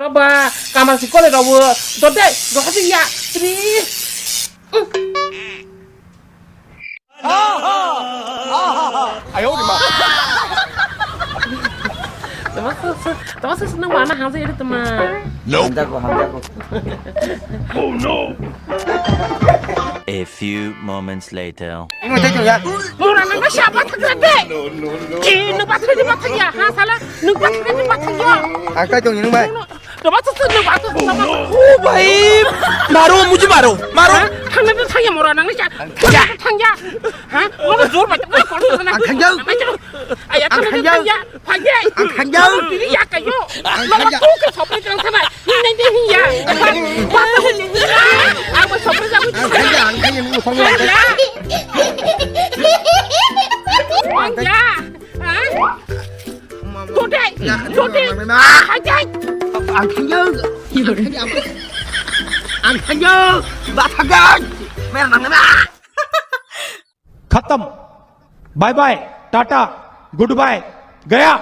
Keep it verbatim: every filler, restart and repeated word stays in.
Roba, kamar si kole robo. Dode, doha si ya. Tri. Tama sa, sa, tama sa seneng mana hangsa iri tama. Hamjago, hamjago. A few moments later. Imo tei tong ya. Mora nang siapa tak lagi? Ki nang pathai di pathai ya, ha sala, nang pathai di pathai ya. Ang tai tong nang bai. Nang pathai, nang pathai, nang pathai. Oh bhai, maro mujhe maro, maro. Thangna tu thangya mora nang siapa? Thangya. Ha? Mora jor bai, kol kol nang. Ang thangya. Ayah, ang thangya. Phai de. Ang thangya. Ang tini ya kayo. Ang thangya. Mama tu ke sopri kang sama. Ni nai de ya. Ang thangya. Ang sopri jago. Ang thangya, ang thangya, ang thangya. Thangya. Thangya. Ha? Today. Today. Phai de. Ang thangya. Ang thangya. Ba thangya. Mer nang na. खत्म। Bye bye, tata, goodbye, गया।